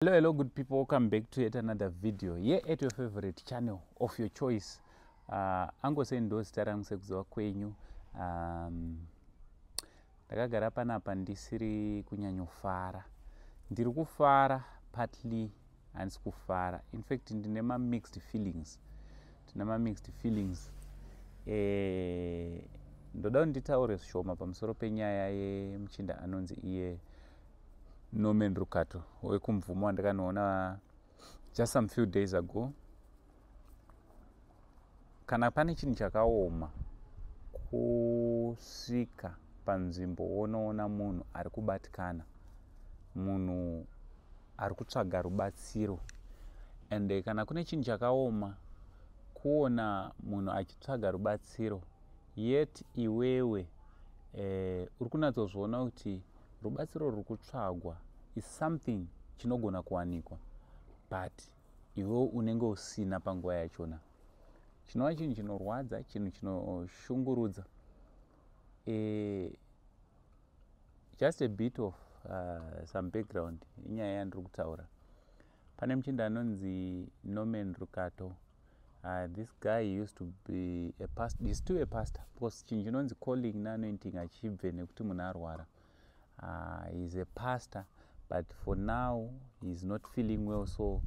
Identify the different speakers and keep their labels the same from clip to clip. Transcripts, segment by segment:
Speaker 1: Hello, hello, good people. Welcome back to yet another video here at your favorite channel of your choice. Angose ndo zita rangu sekuziva kwenyu. Ndakagara panapa ndisiri kunyanyofara. Ndiri kufara partly, handisi kufara. In fact, ndine ma-mixed feelings. Ndine ma-mixed feelings. Ndoda kuti nditaure zvishoma pamusoro penyaya yemuchinda anonzi iye Norman Rukato wekuMvuma, wandakanoona just some few days ago. Kana pane chinhu chakaoma, kusvika panzvimbo wonoona munhu ari kubatikana, munhu ari kutsvaga rubatsiro. And kana kune chinhu chakaoma, kuona munhu achitsvaga rubatsiro, yet iwewe uri kunatsozviona kuti rubatsiro ruri kutsvagwa is something chinogona kuwanikwa, but iwewe unenge usina panguva yachona, chinova chinhu chinorwadza, chinhu chinoshungurudza. Just a bit of some background inyaya yandiri kutaura. Pane muchinda anonzi Norman Rukato. This guy used to be a pastor. He's still a pastor, because chinhu chinonzi calling neanointing achibve nekuti munhu arwara. He's a pastor, but for now he's not feeling well, so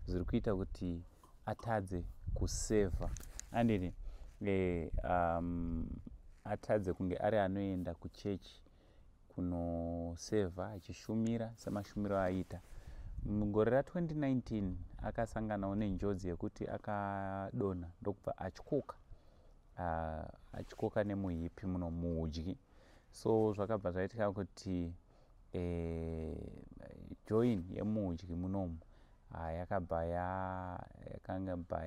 Speaker 1: zviri kuita kuti atadze kusevha, andini atadze kunge ari anoenda kuchechi kunosevha achishumira semashumiro aiita. Mugore ra2019 akasanganawo nenjodzi yekuti akadonha ndokubva atyoka, atyoka nemuhip muno, muhudyi. So zvakabva zvaitika kuti join yemuhudyi munomu yakabva yakangabva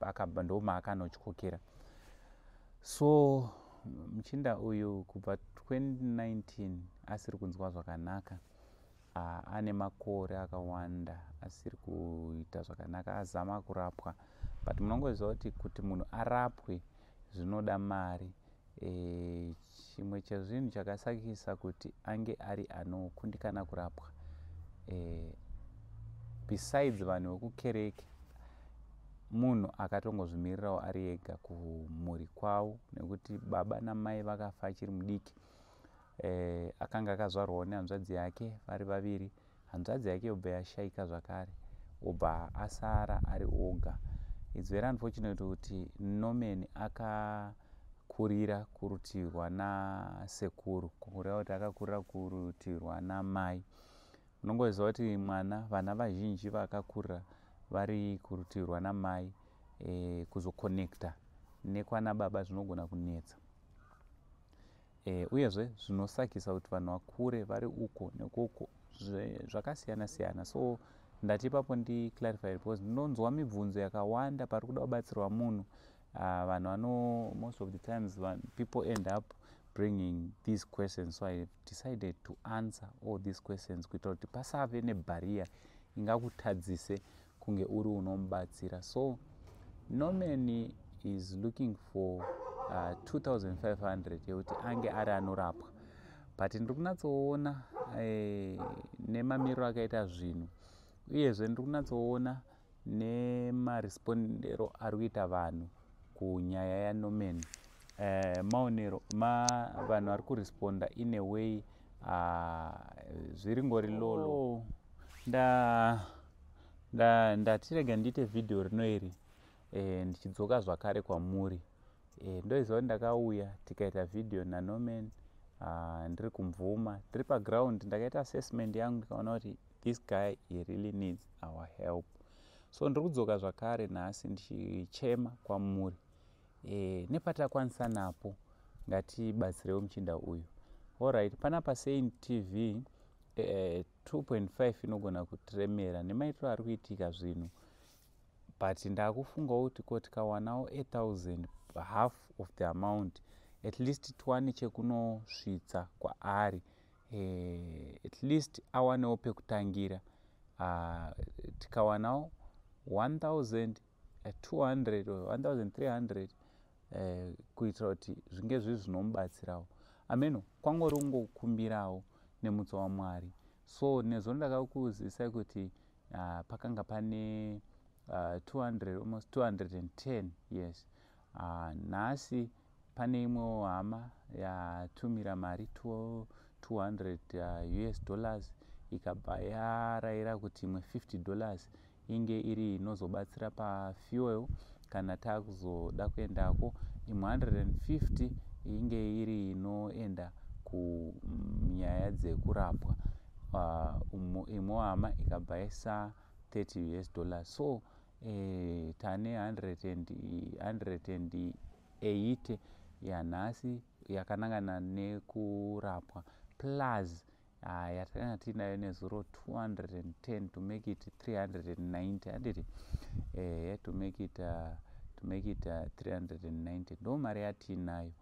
Speaker 1: akabva ndomaakanotyokera. So muchinda uyu kubva 2019 asiri kunzwa zvakanaka. Ane makore akawanda asiri kuita zvakanaka, azama kurapwa, but munongoziva kuti munhu arapwe zvinoda mari. Chimwe chezvinhu chakasakisa kuti ange ari anokundikana kurapwa, besides vanhu vekukereke, munhu akatongozvimirirawo ari ega kumhuri kwavo, nekuti baba namai vakafa achiri mudiki. Akanga akazvarwawo nehanzvadzi yake vari vaviri. Hanzvadzi yake yobva yashayika zvakare, obva asara ari oga. It's very unfortunate kuti Norman akakurira kurutivi rwanasekuru, kureva kuti akakurira kurutivi rwanamai. Unongoziva kuti mwana, vana vazhinji vakakurira vari kurutivi rwanamai, kuzokonekta nekwana baba zvinogona kunetsa. Uyezve zvinosakisa kuti vanhu vakure vari uko nekoko zvakasiyana siyana. So ndati ipapo ndiclarify, because ndinonzwa mibvunzo yakawanda pari kuda kubatsirwa munhu. Vanhu vano, most of the times people end up bringing these questions, so I decided to answer all these questions kuitira kuti pasave nebarrier ingakutadzise kunge uri unomubatsira. So Norman is looking for 2500 yekuti ange ari anorapwa, but ndiri kunatsoona nemamiriro akaita zvinhu, uyezve ndiri kunatsoona nemarespondero ari kuita vanhu kunyaya yaNorman, maonero vanhu vari kuresponda in a way zviri ngori lolo. Ndatirega ndiite vhidhiyo rino iri ndichidzoka zvakare kwamuri. Ndoziva kuti ndakauya tikaita vhidhiyo naNorman ndiri kuMvuma, ndiri paground. Ndakaita assessment yangu, ndikaona kuti this guy, he really needs our help. So ndiri kudzoka zvakare nhasi ndichichema kwamuri, nepatakwanisa napo ngatibatsirewo muchinda uyu. Alright, panapa Saint TV, 2.5 inogona kutiremera nemaitiro ari kuitika zvinhu, but ndakufungawo kuti ko tikawanawo 1000, half of the amount, at least tiwane chekunosvitsa kwaari, at least awanewo pekutangira. Tikawanawo 1200 or 1300, kuitira kuti zvinge zviri zvinomubatsirawo. Ameno kwangori kungokumbirawo nemutsa waMwari. So nezuro ndakakuzivisai kuti pakanga pane 200, almost 210, yes. Nhasi pane imwewo hama yatumira mari 200 US dollars, ikabva yarayira kuti imwe $50 inge iri inozobatsira pafuel kana taakuzoda kuendako, imwe 150 inge iri inoenda kunyaya dzekurapwa, imwe hama ikabva yaisa 30 US dollars. So tane 180 yanhasi yakanangana nekurapwa, plus yatakanga tiinayo nezuro 210, to make it 390, handiti? To make it 390 ndo mari yatiinayo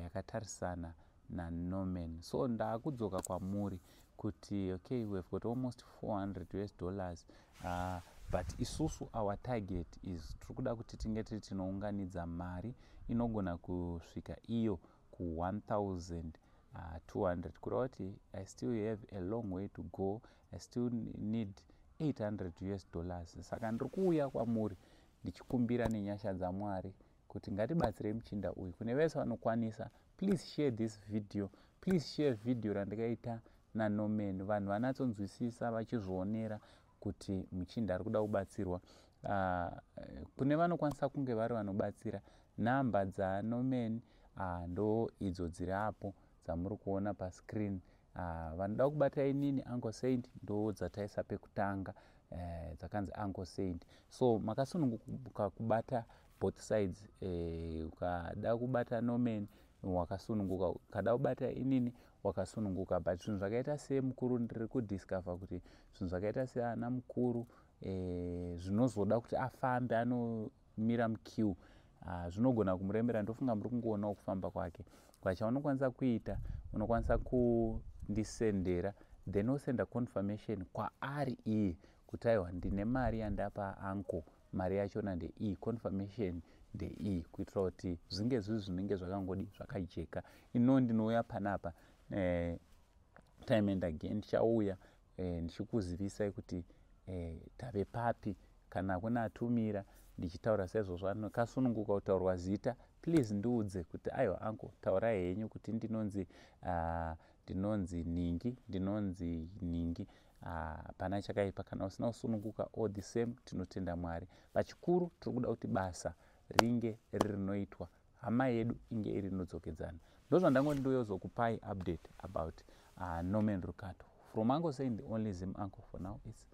Speaker 1: yakatarisana naNorman. So ndaakudzoka kwamuri kuti okay, we've got almost 400 US dollars, but isusu our target is tiri kuda kuti tinge tiri tinounganidza mari inogona kusvika iyo ku1200, kureva kuti I still have a long way to go. I still need 800 US dollars. Saka ndiri kuuya kwamuri ndichikumbira nenyasha dzaMwari kuti ngatibatsirei muchinda uyu. Kune vese vanokwanisa, please share this video, please share video randikaita naNorman, vanhu vanatsonzwisisa vachizvionera kuti muchinda ari kuda kubatsirwa. Kune vanokwanisa kunge vari vanobatsira, nhamba dzaNorman ndo idzo dziri apo dzamuri kuona pascreen. Vanoda kubata inini, Uncle Saint, ndo dzataisa pekutanga, dzakanzi Uncle Saint. So makasununguka kubata both sides. Ukada kubata Norman wakasununguka, ukada kubata inini wakasununguka. But zvinhu zvakaita semukuru, ndiri kudiscover kuti zvinhu zvakaita seana mukuru, zvinozoda kuti afambe anomira muqueue, zvinogona kumuremera. Ndofunga muri kungoonawo kufamba kwake. Chaunokwanisa kuita, unokwanisa kundisendera, then osenda confirmation kwaari iye kuti aiwa, ndine mari yandapa uncle, mari yachona ndeiyi, confirmation ndeiyi, kuitira kuti zvinge zviri zvinenge zvakangodi zvakajeka. Ino ndinouya panapa time and again, ndichauya ndichikuzivisai kuti tave papi. Kana kuna atumira, ndichitaura saizvozvo, anokasununguka kutaurwa zita, please ndiudze kuti aiwa uncle, taurai henyu kuti ndinonzi ningi, ndinonzi ningi. Hapana chakaipa. Kana usina kusununguka, all the same tinotenda Mwari. Pachikuru tiri kuda kuti basa ringe ririnoitwa, hama yedu inge iri inodzokedzana. Ndozvandangoti ndiuyozokupai update about Norman Rukato from Uncle Saint, the only Zim uncle for now. It's